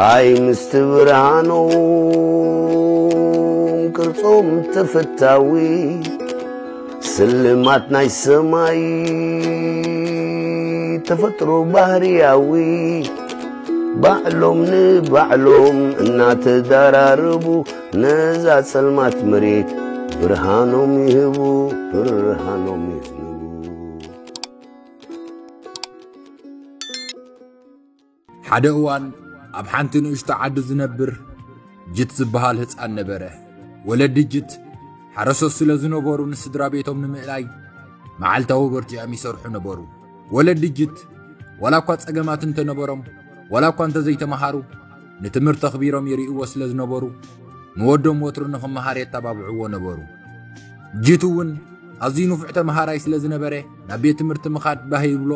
ኣይ ምስቲ ብርሃኖም ቅርጾም ተፈታዊ፣ ስልማት ናይ ሰማይ ተፈጥሮ ባህርያዊ፣ ባዕሎም ንባዕሎም እናተዳራረቡ፣ ነዛ ጸልማት መሬት ብርሃኖም ይህቡ፣ ብርሃኖም ይህቡ። ሓደ እዋን ኣብ ሓንቲ ንእሽቶ ዓዲ ዝነብር ጅት ዝበሃል ህፃን ነበረ። ወለዲ ጅት ሓረሶት ስለ ዝነበሩ፣ ንስድራ ቤቶም ንምእላይ መዓልታዊ በርቲዖም ይሰርሑ ነበሩ። ወለዲ ጅት ዋላ እኳ ጸገማት እንተነበሮም፣ ዋላ እኳ እንተዘይተምሃሩ፣ ንትምህርቲ ኣኽቢሮም ይርእይዎ ስለ ዝነበሩ፣ ንወዶም ወትሩ ንኽመሃር የተባብዕዎ ነበሩ። ጅት እውን ኣዝዩ ንፉዕ ተምሃራይ ስለ ዝነበረ፣ ናብ ቤት ትምህርቲ ምኻድ ባህ ይብሎ።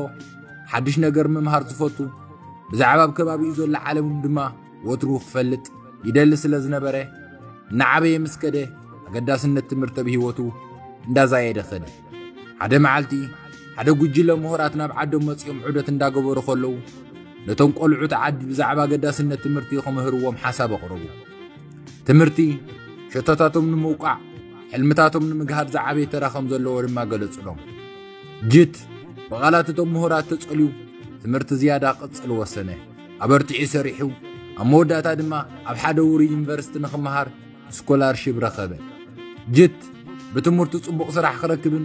ሓድሽ ነገር ምምሃር ዝፈቱ፣ ብዛዕባ ኣብ ከባቢኡ ዘሎ ዓለም ድማ ወትሩ ክፈልጥ ይደሊ ስለ ዝነበረ፣ እናዓበየ ምስ ከደ፣ ኣገዳስነት ትምህርቲ ኣብ ህይወቱ እንዳዛየደ ኸደ። ሓደ መዓልቲ፣ ሓደ ጉጅለ ምሁራት ናብ ዓዶም መጺኦም ዑደት እንዳገበሩ ከለዉ፣ ነቶም ቆልዑት ዓዲ ብዛዕባ ኣገዳስነት ትምህርቲ ክምህርዎም ሓሳብ ኣቕረቡ። ትምህርቲ ሸቶታቶም ንምውቃዕ፣ ሕልምታቶም ንምግሃድ ዝዓበየ ተራ ከም ዘለዎ ድማ ገለጹሎም። ጅት ብቓላት እቶም ምሁራት ተጸልዩ፣ ትምህርቲ ዝያዳ ክቕጽል ወሰነ። ኣበርቲዑ ሰሪሑ፣ ኣብ መወዳእታ ድማ ኣብ ሓደ ውሩይ ዩኒቨርሲቲ ንኽመሃር ስኮላርሺፕ ረኸበ። ጅት ብትምህርቱ ጽቡቕ ስራሕ ክረክብን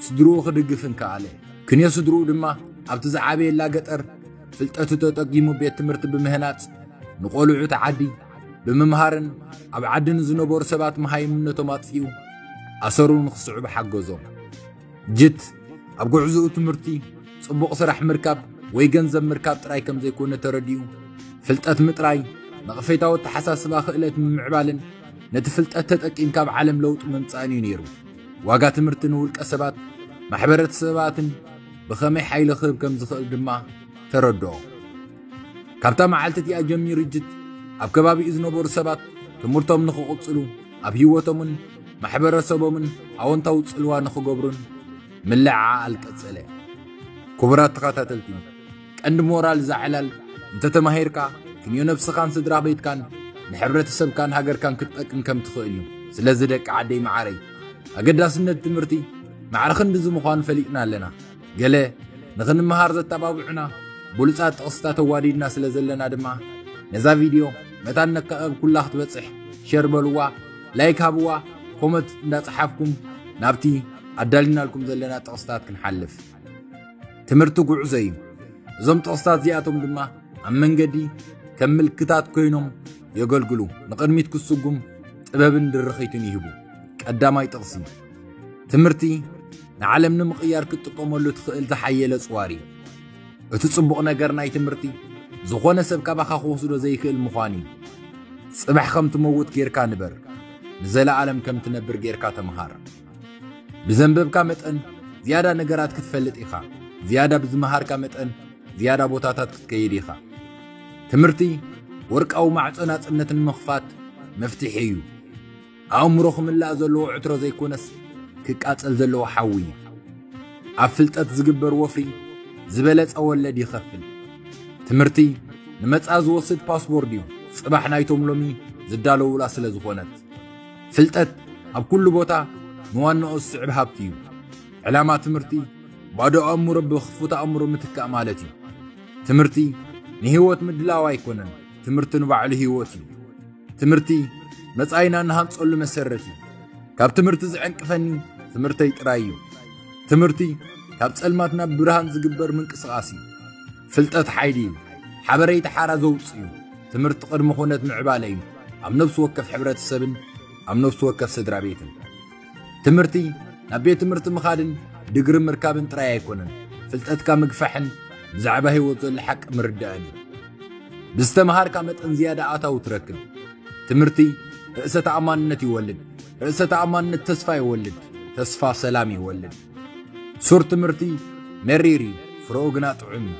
ስድርኡ ክድግፍን ከኣለ። ክንዮ ስድርኡ ድማ ኣብቲ ዝዓበየላ ገጠር ፍልጠቱ ተጠቂሙ ቤት ትምህርቲ ብምህናጽ፣ ንቖልዑ እቲ ዓዲ ብምምሃርን ኣብ ዓዲ ንዝነበሩ ሰባት መሃይምነቶም ኣጥፊኡ ኣሰሩ ንኽስዕቡ ሓገዞም። ጅት ኣብ ጉዕዞኡ ትምህርቲ፣ ጽቡቕ ስራሕ ምርካብ ወይ ገንዘብ ምርካብ ጥራይ ከም ዘይኮነ ተረዲኡ፣ ፍልጠት ምጥራይ፣ ነቐፌታዊ ኣተሓሳስባ ክእለት ምምዕባልን ነቲ ፍልጠት ተጠቂምካ ኣብ ዓለም ለውጢ ምምጻእን እዩ ነይሩ። ዋጋ ትምህርቲ ንውልቀ ሰባት፣ ማሕበረተሰባትን ብኸመይ ሓይሊ ክህብ ከም ዝኽእል ድማ ተረድኦ። ካብታ መዓልቲ እቲኣ ጀሚሩ ጅት ኣብ ከባቢኡ ዝነበሩ ሰባት ትምህርቶም ንኽቕጽሉ፣ ኣብ ህይወቶምን ማሕበረሰቦምን ኣወንታዊ ጽልዋ ንኽገብሩን ምልዕዓል ቀጸለ። ክቡራት ተኸታተልቲ፣ ቀንዲ ሞራል እዛ ዕላል፣ እንተተማሂርካ ክንዮ ነብስኻን ስድራ ቤትካን ንሕብረተሰብካን ሃገርካን ክትጠቅም ከም ትኽእል እዩ። ስለዚ ደቂ ዓደይ መዓረይ፣ ኣገዳስነት ትምህርቲ ማዕረ ክንድዚ ምዃኑ ፈሊጥና ኣለና። ገለ ንኽንመሃር ዘተባብዑና ብሉጻት ጥቕስታት ኣዋዲድና ስለ ዘለና ድማ፣ ነዛ ቪድዮ መታን ነካእብ ኩላ ክትበጽሕ ሸር በልዋ፣ ላይክ ሃብዋ፣ ኮመንት እንዳጸሓፍኩም ናብቲ ኣዳሊናልኩም ዘለና ጥቕስታት ክንሓልፍ። ትምህርቲ ጉዕዞ እዩ። እዞም ጥቕስታት እዚኣቶም ድማ ኣብ መንገዲ ከም ምልክታት ኮይኖም የገልግሉ። ንቕድሚት ክትስጉም ጥበብን ድርኺትን ይህቡ። ቀዳማይ ጥቕሲ፣ ትምህርቲ ንዓለም ንምቕያር ክትጥቀመሉ ትኽእል ዝሓየለ ጽዋር እዩ። እቲ ጽቡቕ ነገር ናይ ትምህርቲ፣ ዝኾነ ሰብ ካባኻ ክወስዶ ዘይክእል ምዃን እዩ። ጽባሕ ከም ትመውት ጌርካ ንበር፣ ንዘለኣለም ከም ትነብር ጌርካ ተምሃር። ብዘንበብካ መጠን ዝያዳ ነገራት ክትፈልጥ ኢኻ። ዝያዳ ብዝመሃርካ መጠን ዝያዳ ቦታታት ክትከይድ ኢኻ። ትምህርቲ ወርቃዊ ማዕጾ ናጽነት ንምኽፋት መፍትሒ እዩ። ኣእምሮ ክምላእ ዘለዎ ዕትሮ ዘይኮነስ፣ ክቃጸል ዘለዎ ሓዊ እዩ። ኣብ ፍልጠት ዝግበር ወፍሪ ዝበለጸ ወለድ ይኸፍል። ትምህርቲ ንመጻኢ ዝወስድ ፓስፖርት እዩ፣ ጽባሕ ናይቶም ሎሚ ዝዳለዉላ ስለ ዝኾነት። ፍልጠት ኣብ ኩሉ ቦታ ንዋናኡ ዝስዕብ ሃብቲ እዩ። ዕላማ ትምህርቲ ባዶ ኣእምሮ ብኽፉት ኣእምሮ ምትካእ ማለት እዩ። ትምህርቲ ንህይወት ምድላው ኣይኮነን፣ ትምህርቲ ንባዕሉ ህይወት እዩ። ትምህርቲ መጻኢና እንሃንጸሉ መሰረት እዩ። ካብ ትምህርቲ ዝዕንቅፈኒ ትምህርተይ ጥራይ እዩ። ትምህርቲ ካብ ጸልማት ናብ ብርሃን ዝግበር ምንቅስቓስ እዩ። ፍልጠት ሓይሊ እዩ። ሓበሬታ ሓራ ዘውጽእ እዩ። ትምህርቲ ቅድሚ ኩነት ምዕባለ እዩ፣ ኣብ ነፍሲ ወከፍ ሕብረተሰብን ኣብ ነፍሲ ወከፍ ስድራ ቤትን። ትምህርቲ ናብ ቤት ትምህርቲ ምኻድን ድግሪ ምርካብን ጥራይ ኣይኮነን፣ ፍልጠትካ ምግፋሕን ብዛዕባ ህይወት ዘሎ ሓቂ ምርዳእን እዩ። ብዝተምሃርካ መጠን ዝያዳ ኣታዊ ትረክብ። ትምህርቲ ርእሰ ተኣማንነት ይወልድ። ርእሰ ተኣማንነት ተስፋ ይወልድ። ተስፋ ሰላም ይወልድ። ሱር ትምህርቲ መሪር እዩ፣ ፍረኡ ግና ጥዑም እዩ።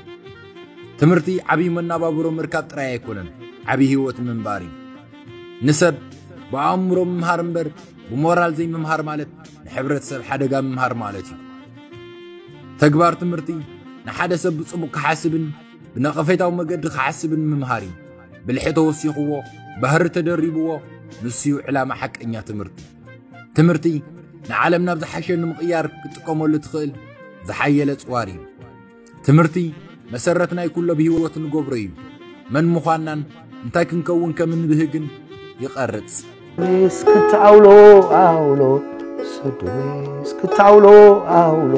ትምህርቲ ዓብዪ መናባብሮ ምርካብ ጥራይ ኣይኮነን፣ ዓብዪ ህይወት ምንባር እዩ። ንሰብ ብኣእምሮ ምምሃር እምበር ብሞራል ዘይምምሃር ማለት ንሕብረተሰብ ሓደጋ ምምሃር ማለት እዩ። ተግባር ትምህርቲ ንሓደ ሰብ ብጽቡቕ ክሓስብን ብነቐፌታዊ መገዲ ክሓስብን ምምሃር እዩ። ብልሒ ተወሲኽዎ፣ ባህሪ ተደሪብዎ፣ ንሱዩ ዕላማ ሓቀኛ ትምህርቲ። ትምህርቲ ንዓለም ናብ ዝሓሸ ንምቕያር ክትጥቀመሉ ትኽእል ዝሓየለ ጽዋር እዩ። ትምህርቲ መሰረት ናይ ኩሎ ብህይወት ንገብሮ እዩ። መን ምዃንናን እንታይ ክንከውን ከም እንብህግን ይቐርጽ። እስክትዓውሎ ኣውሎ ሰዶይ፣ እስክትዓውሎ ኣውሎ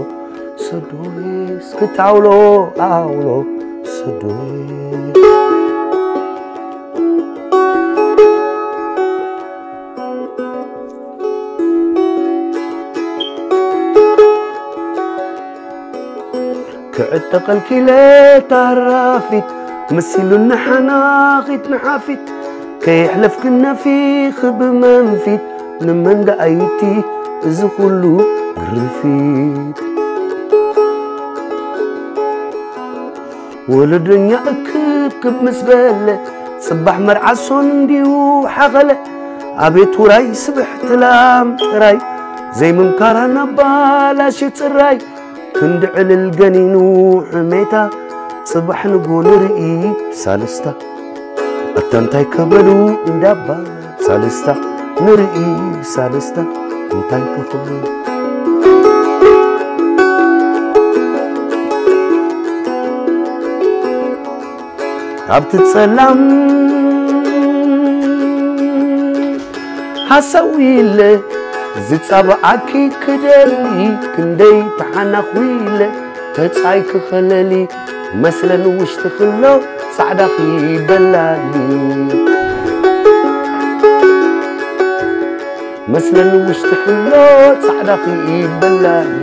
ሰዶይ፣ እስክትዓውሎ ኣውሎ ሰዶይ። ክዕጠቐልኪ ኢለ ታራፊት፣ መሲሉኒ ሓናኺት ንሓፊት፣ ከየሕለፍክን ነፊኺ ብመንፊት፣ ንመን ደኣ ዩቲ እዚ ኩሉ ግርፊት? ወለዶኛ እክብክብ ምስ በለ፣ ጽባሕ መርዓ ሶን እንዲዩ ሓኸለ። ኣቤት ውራይ ስብሕቲ ላም ጥራይ፣ ዘይምምካራ ናብ ባላሽ ጽራይ። ክንዲ ዕልል ገኒኑ ሕሜታ፣ ጽባሕ ንጎ ንርኢ ብሳልስታ። ኣታ እንታይ ከበሉ እንዳባ ሳልስታ፣ ንርኢ ብሳልስታ እንታይ ክኽብሉ። ኣብቲ ጸላም ሃሳዊ ኢለ ዝጻብዓኪ ክደሊ፣ ክንደይ ተሓናኹ ኢለ ተጻይ ክኸለሊ፣ መስለን ውሽጢ ክሎ ጻዕዳኺ በላሊ። መስለን ውሽጢ ክሎ ጻዕዳኺ በላሊ።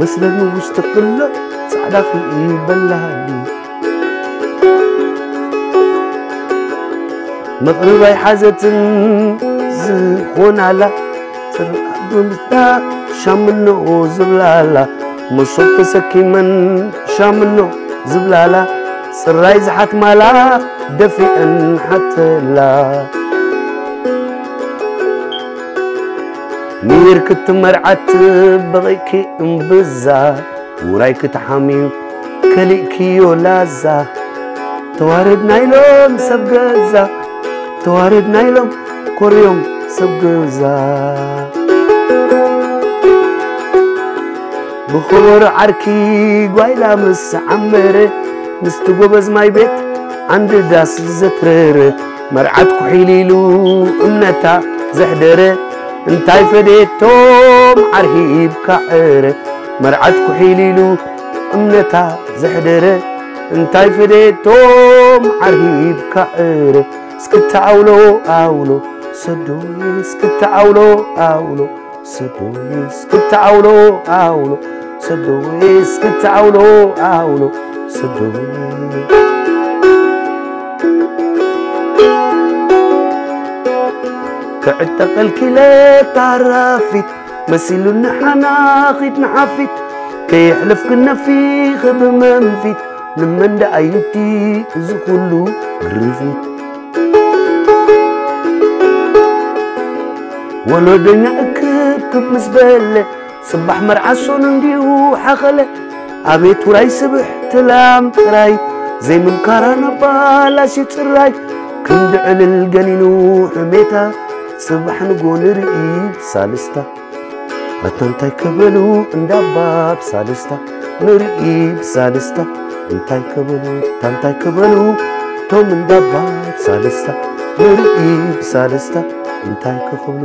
መስለኒ ውሽጢ ክሎ ጻዕዳኺ በላሊ። መቕርብ ኣይሓዘትን ዝኾናላ፣ ጽርዓት ብምስታ ሻምኖ ዝብላላ፣ መሶብ ተሰኪመን ሻምኖ ዝብላላ፣ ጽራይ ዝሓትማላ ደፊአን ሓተላ። ሚር ክትመርዓት በቒዕኪ እምብዛ፣ ውራይ ክትሓምዩ ከሊእክዮ ላዛ። ተዋረድ ናይሎም ሰብ ገዛ፣ ተዋረድ ናይሎም ኮርዮም ሰብ ገዛ። ብኸበሮ ዓርኪ ጓይላ ምስ ዓመረ፣ ምስቲ ጎበዝ ማይ ቤት ዓንዲ ዳስ ዘትረረ፣ መርዓት ኩሒል ኢሉ እምነታ ዘሕደረ፣ እንታይ ፈደየቶም ዓርሂብካ ዕረ። መርዓት ኩሒል ኢሉ እምነታ ዘሕደረ፣ እንታይ ፈደየቶም ዓርሂብካ ዕረ። እስክትዓውሎ ኣውሎ ሰዶይ፣ እስክትዓውሎ ኣውሎ ሰዶይ፣ እስክትዓውሎ ኣውሎ ሰዶይ፣ እስክትዓውሎ ኣውሎ ሰዶይ። ክዕጠቐልኪ ኢለ ታራፊት፣ መሲሉኒ ሓናኺት ንሓፊት፣ ከየሕለፍክን ነፊኺ ብመንፊት፣ ንመን ደኣ ዩቲ እዚ ኩሉ ግርፊት? ወለዶኛ እክብክብ ምስ በለ፣ ጽባሕ መርዓ ሶን እንዲዩ ሓኸለ። ኣቤት ውራይ ስብሕቲ ላም ጥራይ፣ ዘይምምካራ ናብ ባላሽ ጽራይ። ክንዲ ዕልል ገኒኑ ሕሜታ፣ ጽባሕ ንጎ ንርኢ ብሳልስታ። ኣታ እንታይ ከበሉ እንዳባ ብሳልስታ፣ ንርኢ ብሳልስታ። እንታይ ከበሉ፣ ኣታ እንታይ ከበሉ፣ ቶም እንዳባ ብሳልስታ፣ ንርኢ ብሳልስታ። እንታይ ክኽብሉ።